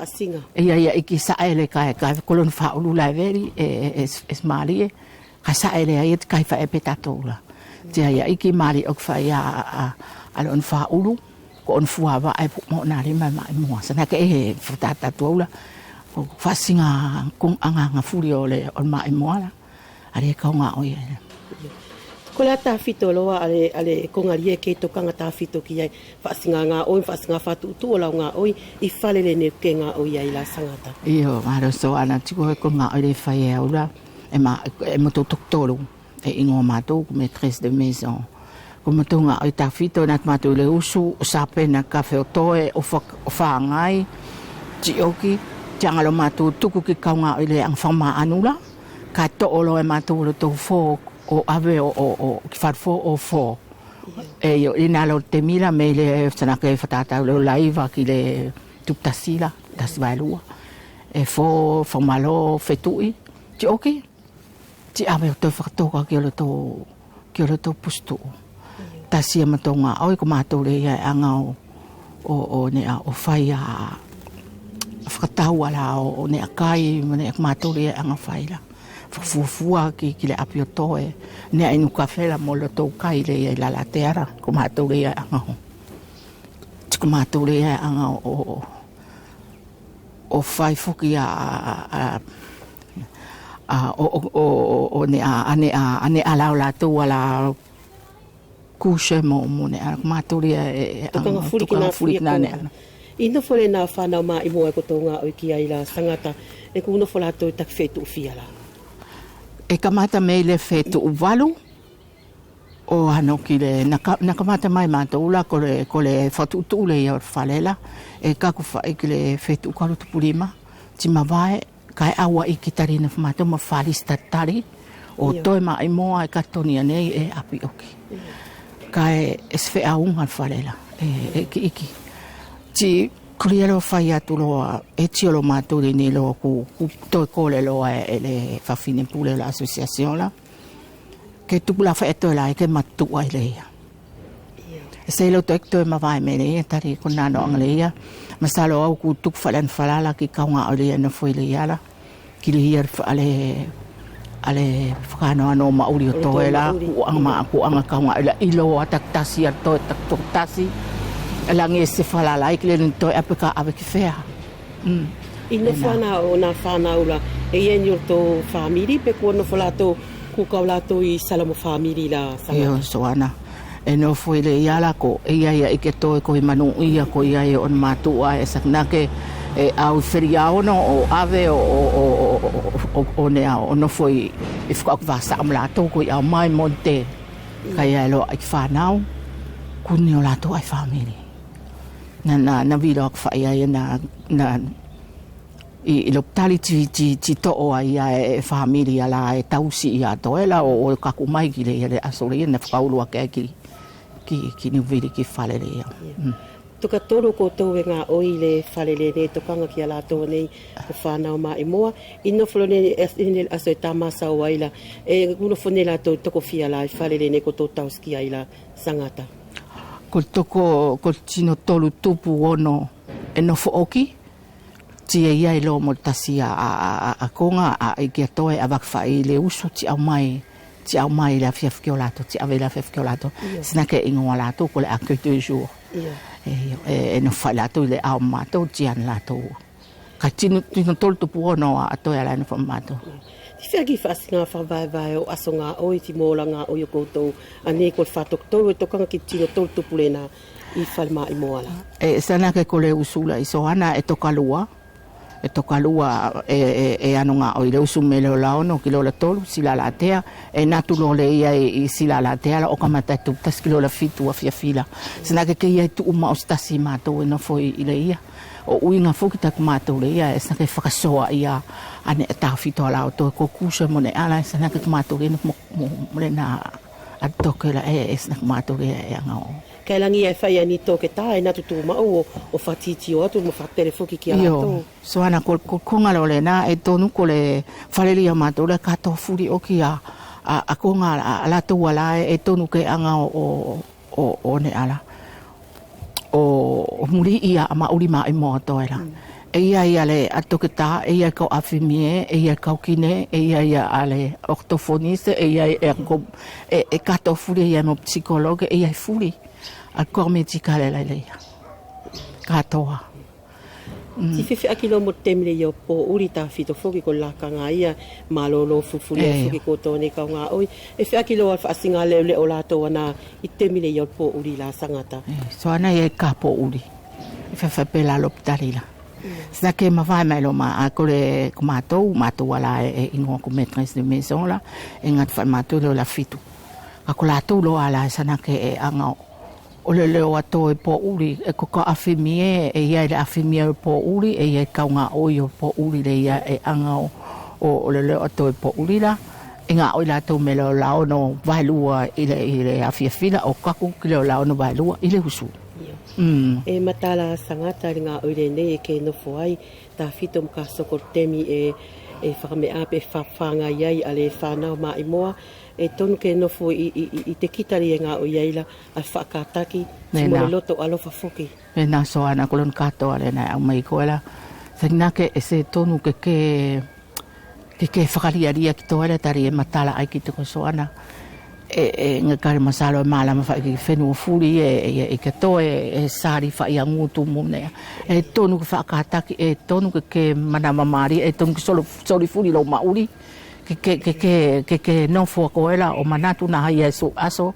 ia, ʻe ke saʻele kae, kae, ko lona faʻulu la ʻe veli, ʻe, ʻe, ʻe, ʻe malie. Ka saʻele ai e te kai faʻe pe tatou la. Te ai ai ki mali ʻoku fai a, a, a, a lona faʻulu, ko ona fua vaʻe pu mo na lima maʻimoa. Sanake ʻe he fata tatou la. Ko faʻasiga koga agaga fuli ʻo le, ʻo le maʻimoa la. ʻAle kau gaʻoi ai. Ko la tafito loa, ʻale, ʻale koga lie kei tokaga tafito ki ai. Faʻasiga gaʻoi, faʻasiga fatuʻutuʻu ʻo lau gaʻoi, ʻi fale lenei ke gaʻoi ai la Sagata. Io, malo Soana tiku he ko gaʻoi le fai e au la. ʻE ma, ʻe matou tokotolu, ʻe igoa matou ko maîtresse de maison. Ko matou gaʻoi tafito na matou le usu, ʻo sapena kafe ʻo toe, ʻo fa, ʻo fagai, ti ʻoki, ti aga lo matou tuku ki kau gaʻoi le aga fakamaʻanu la, ka toʻo lo e matou lo tou fō, ʻo ʻave ʻo, ʻo, ʻo, ki fale fō, ʻo fō. ʻE io, ina lo te mila mei le Sanake fatatau lo laiva ki le tupu tasi la, tasi vaelua. ʻE fō, fakamalo, fetuʻi, ti ʻoki. Ti ʻave ʻo toe fakatoka ki olotou, ki olotou pusi tuʻu. Tasi ia matou gaʻoi ko matou le ia ʻe aga ʻo, ʻo, ʻo neʻa, ʻo fai a fakatau ala ʻo, ʻo neʻa kai, mo neʻa ko matou le ia ʻe aga fai la. Fakafuafua ki, ki le ʻapi ʻo toe, neʻa inu kafe la mo lotou kai le ia ʻi Lalatea la, ko matou le ia ʻe aga ʻo. Ti ko matou le ia ʻe aga ʻo, ʻo, ʻo fai foki a, a, a, a, ʻo, ʻo, ʻo, ʻo, ʻo neʻa, a neʻa, a neʻa la ʻo latou ala kusia mo, mo neʻa, ko matou le ia ʻe, ʻe, tokaga fuli ki na, tokaga fuli ki na neʻa. ʻI nofo le na fanau maʻimoa ʻe kotou gaʻoi ki ai la Sagata, ʻe kua nofo latou ʻi taki fetuʻu fia la? ʻE kamata mei le fetuʻu valu, ʻo ano ki le, na ka, na kamata mai matou la ko le, ko le fatuʻutuʻu le ia ʻo le fale la, ʻe kaku fai ki le fetuʻu kalu tupu lima, ti mavae, kae ʻaua ʻi ki tali na famatou mo falisi tatali, ʻo toe maʻimoa ʻe katonia nei ʻe ʻapi ʻoki. Kae ʻe se feʻauga le fale la, ʻe, ʻe kiʻiki. Ti kuli alo fai atu loa, ʻe ti olo matou le nei loa ku, ku toe kole loa e, e le fafine pule la association la. Ke tuku la fai e toe la ʻe ke matuʻa ʻi le ia. ʻE sei loto ʻe ke toe mavae mele ia, tali ko nanoʻaga le ia. Masalo au ku tuku fale ana falala ki kau gaʻo le ia nofo ʻi le ia la. Ki le ia le fa, ʻale, ʻale fakanoanoa maʻuli ʻo toe la, kuʻaga ma, kuʻaga kau gaʻo la ʻiloa takitasi ʻa toe takitasi. ʻE lagi ʻe se falala ai ki le ni toe ʻape ka ʻave ki fea. ʻI nofo ana ʻo na fanau la, ʻe ʻi ai ni ʻo latou famili, pe kua nofo latou, kua kau latou ʻi sala mo famili la Sagata? Io, Soana. ʻE nofo ʻi le ia la ko, ʻe ʻi ai ia ʻi ke toe ko ʻi manuʻia ko ʻi ai ʻo na matuʻa ʻe Sakanake, ʻe au ʻi feliaono ʻo ʻave ʻo, ʻo, ʻo neʻa ʻo nofo ʻi, ʻi fakaʻoki vasaʻa mo latou ko ʻi au mai mo te. Kaʻe ʻi ai loa ʻi fanau, kua ni ʻo latou ʻai famili. Na, na, na vilo aku fai ai na, na, ʻi, ʻi lopitali ti, ti, ti toʻo ai ia e, e famili ia la ʻe tausi ia toe la ʻo, ʻo kaku mai ki le, ia le aso le ia na fakaulu ake ai ki, ki, ki Niuvili ki fale le ia. Toka tolu koutou ʻe gaʻo ʻi le fale le nei tokaga kia latou nei ko fanau maʻimoa. ʻI nofo loa nei ʻi le aso ʻe tamasa ʻo ai la, ʻe kua nofo nei latou tokofia la ʻi fale le nei koutou tausi ki ai la Sagata? Ko toko, ko tino tolu tupu ono ʻe nofo ʻoki. Ti ʻe ʻi ai loa mo tasi ʻa, ʻa, ʻa, ʻa koga ʻa ʻi kia toe ʻa vaki fai le usu ti au mai, ti au mai le afiafi ki ʻo latou, ti ʻave le afiafi ki ʻo latou. Sina ke igoa latou ko le accueil de jour. ʻE, ʻe nofo fai latou ʻi le ʻao matou, ti ana latou. Ka tino, tino tolu tupu ono ʻa toe ʻa la ʻe nofo matou. Ti fia ki faʻasiga fakavaevae ʻo aso gaʻoi ti mo ola gaʻoi ʻo koutou ʻanei ko le fa toko tolu ʻe tokaga ki tino tolu tupu le na ʻi fale maʻimoa la. ʻE Sanake ko le usu la ʻi Soana ʻe toka lua. ʻE tokalua ʻe, ʻe, ʻe ano gaʻo ʻi Leusu mo Leolaono ki Lolatolu, Silalatea, ʻe natu loa lea ia ʻi, ʻi Silalatea la ʻo kamata ʻe tupu tasi ki Lolafitu afiafi la. Sina ke kei ai tuʻumaʻu ʻo se tasi matou ʻe nofo ʻi, ʻi lea ia. ʻO ʻuhiga foki taku matou lea ia, ʻe sina ke fakasoa ia ʻaneʻa tafito ʻa latou ko Kusa mo Neʻala, ʻe sina ke ko matou lea mo, mo, mo lena ʻa toke la ʻe, ʻe sina ko matou lea ʻe agaʻo. Kae lagi ʻe fai ʻaeni toke ta ʻe natu tuʻumaʻu ʻo, ʻo fakatitio atu mo fakatele foki kia latou. Soana ko, ko, koga loa lena ʻe tonu ko le falelia matou la katoa fuli ʻo kia, ʻa, ʻa koga ʻa, ʻa latou ala ʻe, ʻe tonu ke aga ʻo, ʻo, ʻo, ʻo Neʻala. ʻO, ʻo muliʻi ia ʻa maʻuli maʻimoa toe la. ʻE ʻi ai ia le ʻa toketa, ʻe ʻi ai kau afimie, ʻe ʻi ai kau kine, ʻe ʻi ai ia ʻa le orthophoniste, ʻe ʻi ai ʻe ko, ʻe, ʻe katoa fuli ia mo psychologue, ʻe ʻi ai fuli. ʻA ko me tikale la ia. Katoa. Ti feafeaʻaki loa mo te temi lea ia ʻo poʻuli tafito foki ko lakaga ia malolo fufuli foki ko tona kau gaʻoi. ʻE feafeaʻaki loa faʻasiga leʻoleʻo ʻo latou ʻaena ʻi te temi lea ia ʻo poʻuli la Sagata. Soana ia ʻe ka poʻuli. ʻE feafeaʻi pe la lopitali la. Sina ke mavae mai loa ma, ʻa ko le ko matou, matou ala ʻe, ʻe igoa ko maîtresse de maison la, ʻe gata faʻi matou Lolafitu. Ka ko latou loa ala ʻe sina ke ʻe aga ʻo ʻo leleo ʻa toe poʻuli, ʻe ko kau afimie, ʻe ʻi ai le afimie ʻo poʻuli, ʻe ʻi ai kau gaʻoi ʻo poʻuli lea ia ʻe aga ʻo, ʻo, ʻo leleo ʻa toe poʻuli la, ʻe gaʻo ʻi latou mo Leolaono vaelua ʻi le, ʻi le afiafi la ʻo kaku ki Leolaono vaelua ʻi Leusu. ʻE matala Sagata le gaʻoi lenei ʻe ke nofo ai, tafito mo ka soko temi ʻe, ʻe fakameʻa pe fa, fagai ai ʻa le fanau maʻimoa, ʻe tonu ke nofo ʻi, ʻi, ʻi, ʻi te kita lea ʻe gaʻo ʻi ai la, ʻa faʻa kataki, ti mo le loto ʻalofa foki. Mena Soana ko lona katoa lena ʻe au mai ko la. Sina ke ʻe se tonu ke ke, ke ke fakalialia ki toe la tali ʻe matala ai ki te ko Soana. ʻE, ʻe, ga kali masalo ʻe malama faʻi ki fenua fuli ʻe, ʻe, ʻe ke toe, ʻe sali faʻi ʻa gutu mo nea. ʻE tonu ke faʻa kataki, ʻe tonu ke ke manava mali, ʻe tonu ke solo, soli fuli lou maʻuli. Ke, ke, ke, ke, ke, ke nofo koe la ʻo manatu na haia ʻe sou aso,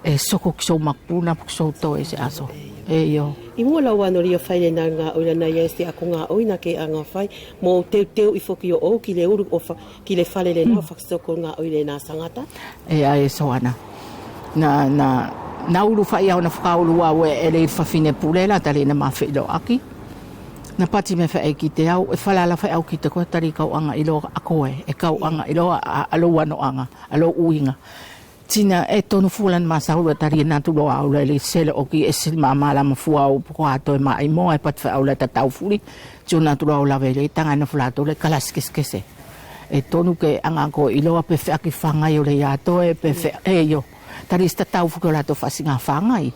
ʻe soko ki sou makapuna, ki sou toe ʻi se aso. ʻEio. ʻI muʻa lau ano lia fai lena gaʻoi la na ia ʻi se ako gaʻoi na ke aga fai, mo teuteuʻi foki ʻo ʻou ki le ulu ʻo fa, ki le fale lena ʻo fakasoko gaʻoi lena Sagata. ʻE ʻae Soana. Na, na, na ulu fai au na fakaulu au ʻe, ʻe le fafine pule la tali na ma feʻiloaki. Na pati me fai ki te au, ʻe falala fai au ki te koe tali kau aga iloa ʻa koe, ʻe kau aga iloa ʻa, ʻa lou anoʻaga, ʻa lou ʻuhiga. Tina ʻe tonu fula na ma saulu ʻe tali ʻe natu loa au la ʻi le sele ʻoki ʻe sili ma malama fua au poko ʻa toe maʻimoa ʻe pati fai au la tatau fuli. Tio natu loa au la vele ʻi taga ʻe nofo latou le kalasi kesekese. ʻE tonu ke aga ko iloa pe feʻaki fagai ʻo le ia toe pe feʻaki ʻeio. Tali ʻe se tatau foki ʻo latou faʻasiga fagai.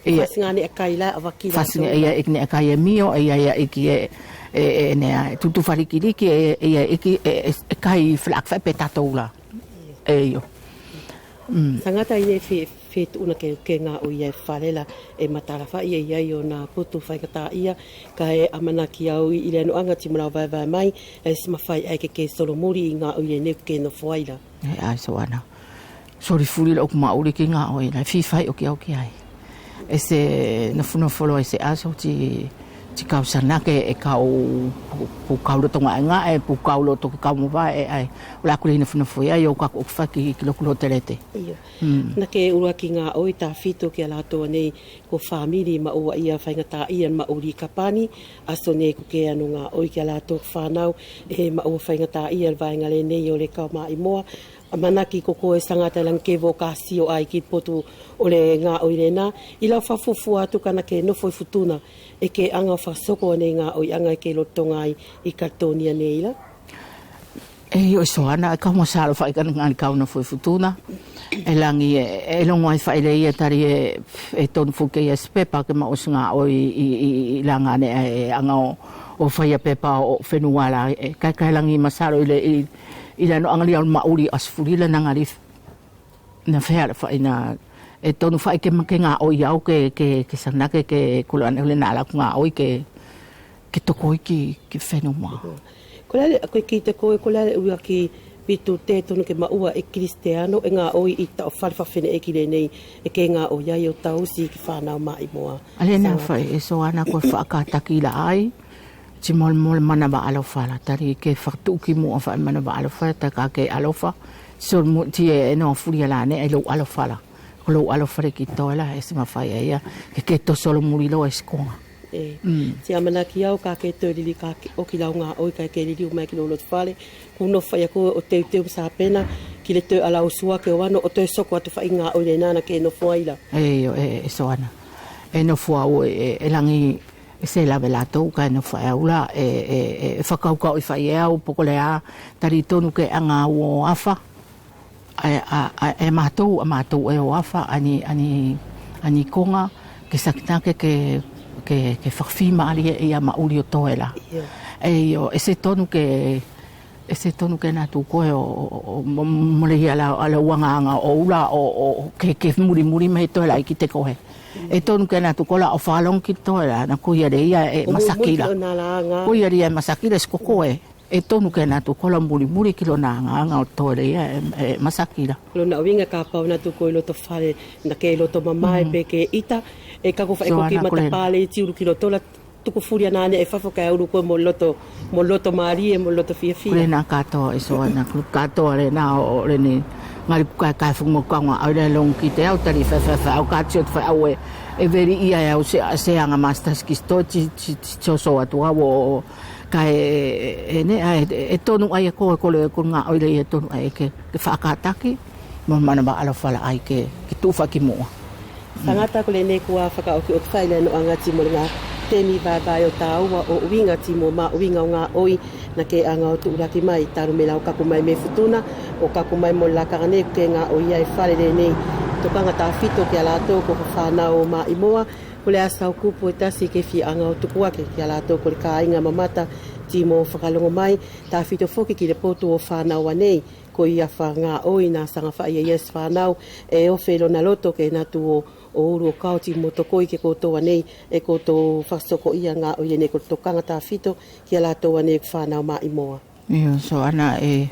Ia. Faʻasiga neʻe kai la ʻavaki la. Faʻasiga ia ʻe ʻikai neʻe kai ʻe mio, ia, ia ʻikai ʻe, ʻe, ʻe neʻe tutu falikiliki, ʻe, ia ʻikai ʻe, ʻe, ʻe kai felak fai pe tatou la. ʻEio. Sagata ʻi neʻe fe, fetuʻuna ke, ke gaʻo ia ʻi fale la ʻe matala fai ia ʻi ai ʻona potu faigataʻaʻia, kaʻe amanaki au ʻi le anoʻaga ti mo lau vaevae mai, ʻe se mafai ʻae ke ke solomuli ʻi gaʻo ia neʻe ke nofo ai la. ʻE ʻae Soana. Soli fuli loku maʻuli ki gaʻo ʻi la, fifai ʻoki au ki ai. ʻE se nofonofo loa ʻi se aso ti, ti kau Sanake ʻe kau pu, pukau loto gaʻegaʻe, pukau loto ke kau mavae ʻe ʻae. ʻO laku lei nofonofo ʻi ai ʻo kaku ʻoku faki ki loku lotelete. Io. Na ke ʻuluaki gaʻoi tafito kia latou nei ko famili maʻua ia faigataʻaʻia maʻuli Kapani, aso nei ko ke ano gaʻoi kia latou fanau ʻe maʻua faigataʻaʻia vaega lenei ʻo le kau maʻimoa. Amanaki ko koe Sagata lagi ke vo ka sio ai ki potu ʻo le gaʻoi lena. ʻI lau fakafuafua atu kana ke nofo ʻi Futuna ʻe ke aga fakasoko ʻanei gaʻoiʻaga ʻe ke lolotoga ai ʻi Kaletonia nei la. ʻEi ʻo Soana ʻe kau masalo fai kana gali kau nofo ʻi Futuna. ʻE lagi ʻe, ʻe logo ai fai lea ia tali ʻe, ʻe tonu foki ia se pepa ke maʻu se gaʻoi ʻi, ʻi, ʻi laga neʻe aga ʻo, ʻo fai ia pepa ʻo fenua la ʻe, kae, kae lagi masalo ʻi le, ʻi, ʻi le anoʻaga lia ʻo le maʻuli ʻa se fuli la na gali na feala fai na ʻe tonu fai ke ma ke gaʻoi au ke, ke, ke Sanake ke kula ane ule na laku gaʻoi ke, ke tokoi ki, ki fenua. Ko lale, ko ki te koe, ko lale ʻuluaki pitu te tonu ke maʻua ʻe Kilisitiano ʻe gaʻoi ʻi taʻo fale fafine ʻe ki lenei ʻe ke gaʻoi ai ʻo tausi ki fanau maʻimoa. ʻAle na fai ʻe Soana ko fakataki la ai. Ti molemole manava ʻalofa la, tali ke fakatuʻu ki muʻa faʻi manava ʻalofa la, ta ka ke ʻalofa. Sole muʻa ti ʻe ʻe noa fuli la neʻe ʻi lou ʻalofa la. Ko lou ʻalofa la ki toe la, ʻe ʻosi mafai ia ke ke toso lou muli loa ʻi siʻi koga. E, ti ʻamanaki au ka ke toe lili ka ke ʻoki lau gaʻoi ka ke liliu mai ki lou loto fale. Kua nofo ia koe ʻo teuteu mo Sapena ki le toe ala ʻo Suake ʻo ano ʻo toe soko atu faʻi gaʻoi lena na ke nofo ai la. E io, e, e Soana. ʻE nofo au ʻe, ʻe lagi ʻe se lave latou kaʻe nofo ai au la, ʻe, ʻe, ʻe fakakaukauʻi faʻi e au, poko lea, talitonu ke aga au ʻo afa, ʻae, ʻae, ʻae matou, ʻa matou ʻe ʻo afa, ʻaeni, ʻaeni, ʻaeni koga, ke sakitake ke, ke, ke fakafimalie ia maʻuli ʻo toe la. Io. E io, ʻe se tonu ke, ʻe se tonu ke na tuku koe ʻo, ʻo, ʻo mo-, mole ia la, a la uaga aga ʻo ula ʻo, ʻo, ke, ke mulimuli mai toe la ʻi kite koe. ʻE tonu ke na tuku koe la ʻo fakalogo ki toe la, na ko ia le ia ʻe masaki la. Ko ia le ia ʻe masaki la siʻi ko koe. ʻE tonu ke na tuku koe la mulimuli ki lona agaga ʻo toe le ia ʻe, ʻe masaki la. Lona uiga kapau na tuku koe ʻi loto fale, na ke loto mamae pe ke ita, ʻe kaku faʻi ko ki matapale ʻi te ulu ki loto la. Tuku fuli ane ʻi fafo kaʻe ulu koe mo loto, mo loto malie, mo loto fiafia. Kole na katoa ʻe Soana, kole katoa le na ʻo, ʻo le ni. Gali kua kaʻe fuku mo kaga au le logo ki te au tali fefefe au ka tio te fai au ʻe, ʻe veli ia ʻe au se, se aga masters ki sto ti, ti, ti, ti oso atu au ʻo, ʻo, kaʻe, ʻe, ʻe ne, ʻae, ʻe, ʻe tonu ai ʻe koe, kole, kole gaʻoi le ia ʻe tonu ai ke, ke fakataki. Mo manava ʻalofa la ʻae ke, ke tufa ki muʻa. Tagata ko lene kua fakaʻokiʻoki faʻi le noʻaga ti mo le ga temi vaevae ʻo taua ʻo uiga ti mo maʻuiga ʻo gaʻoi na ke aga ʻo tuʻulaki mai talu mei lau kaku mai mei Futuna ʻo kaku mai mo le lakaga nei ko ke gaʻoi ai fale lenei. Tokaga tafito kia latou ko ka fanau ʻo Maʻimoa, ko le ʻa Saukupu ʻe tasi ke fia aga ʻo tuku ake kia latou ko le kaiga mamata ti mo fakalogo mai, tafito foki ki le potu ʻo fanau ʻanei. Ko ia fagaʻoi na saga faʻi ia ia se fanau ʻe ofe lona loto ke na tuʻu ʻo ulu ʻo kaoti mo tokoi ke kotou ʻanei ʻe kotou fakasoko ia gaʻoi ʻanei ko le tokaga tafito kia latou ʻanei ko fanau Maʻimoa. Io, Soana ʻe,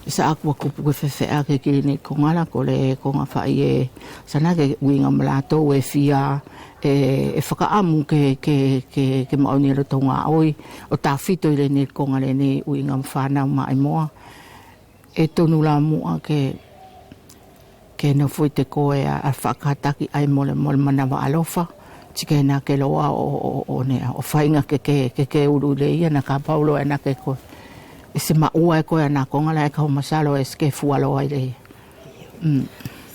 ʻe sa akua kupu ke fefeʻaki ki lenei koga la ko le koga faʻi ʻe, sa na ke uiga mo latou ʻe fia, ʻe, ʻe fakaʻamu ke, ke, ke, ke maʻoni loto gaʻoi ʻo tafito ʻi lenei koga lenei uiga mo fanau Maʻimoa. ʻE tonu la muʻa ke, ke nofo ʻi te koe ʻa, ʻa fakataki ʻae molemole manava ʻalofa, ti ke na ke loa ʻo, ʻo, ʻo ne, ʻo faiga ke, ke, ke, ke ulu le ia na kapau loa ʻe na ke koe. ʻE se maʻua e koe ʻa na koga la ʻe kau masalo ʻe se ke fua loa ai le ia.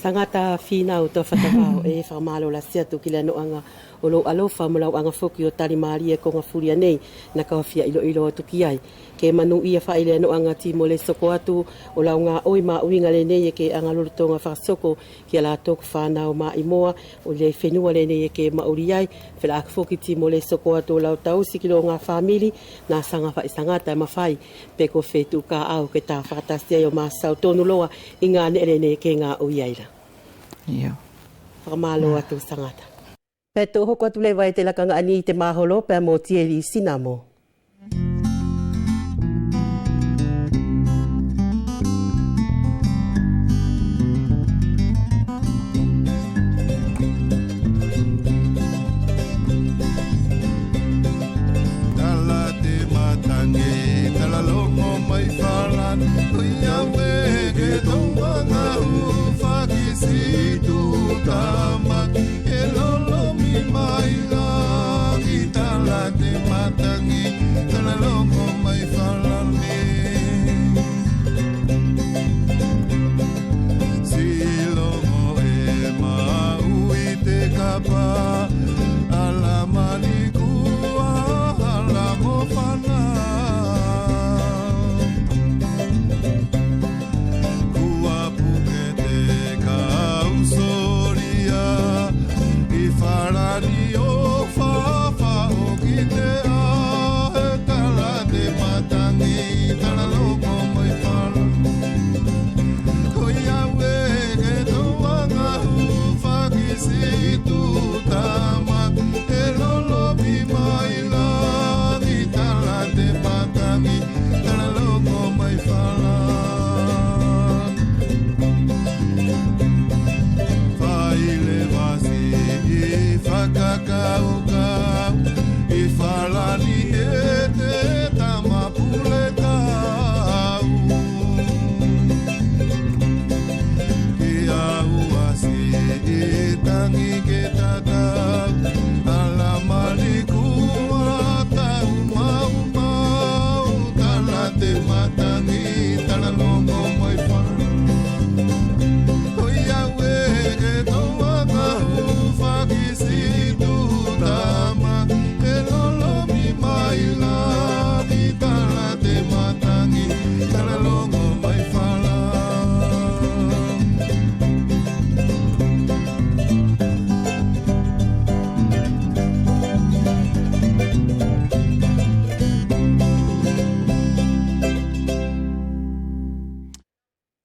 Tagata finau Toafatavao ʻe fakamalo lasi atu ki le noʻaga ʻo lou ʻalofa mo lau aga foki ʻo tali malie koga fuli ʻanei na kau fia iloilo atu ki ai. Ke manuʻia faʻi le noʻaga ti mo le soko atu ʻo lau gaʻoi maʻuiga lenei ʻe ke aga lolotoga fakasoko kia latou ko fanau Maʻimoa ʻo le fenua lenei ʻe ke maʻuli ai. Felaʻaki foki ti mo le soko atu ʻo lau tausi ki loga famili, na saga faʻi tagata ʻe mafai pe ko fetuʻu kaʻau ke ta fakatasi ai ʻo masau tonu loa ʻi ga neʻe lenei ʻe ke gaʻoi ai la. Io. Fakamalo atu tagata. Pea tou hoko atu leva ʻi te lakaga ʻaeni ʻi te maholo pea mo Tieli Sinamo. Tala te matagi, tala logo mai falani, ui au ʻe ke tou aga ʻu fakisi tuʻu tamaki. ʻE lolomi mai lagi tala te matagi, tala logo mai falani. Siʻi logo ʻe maʻu ʻi te kapa, ala mani kua, ala mo fana. Kua puke te kau solia ʻi falani ʻo fafa ʻo kite ʻae tala te matagi, tala logo mai falani. Koia ʻe ke tou aga ʻu fakisi tuʻu tamaki, ʻe lolomi mai lagi tala te matagi, tala logo mai falani. Fai le vasi ʻi fakakaukau ʻi falani ʻe te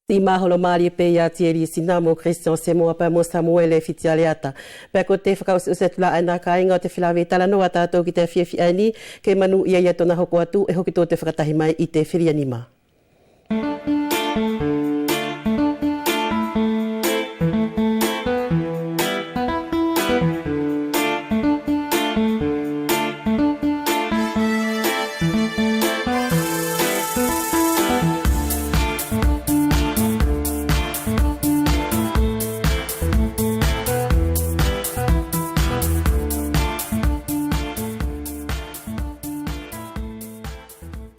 Siʻi maholo malie pe ia Thierry Sina mo Christian Semoa pea mo Samuele Fitialeata. Pea ko te fakaʻosiʻosi atu la ʻaena kaiga ʻo te felave talanoa ʻa tatou ki te afiafi ʻaeni, ke manuia ia tona hoko atu ʻe hoki tou te fakatahi mai ʻi te felia nima.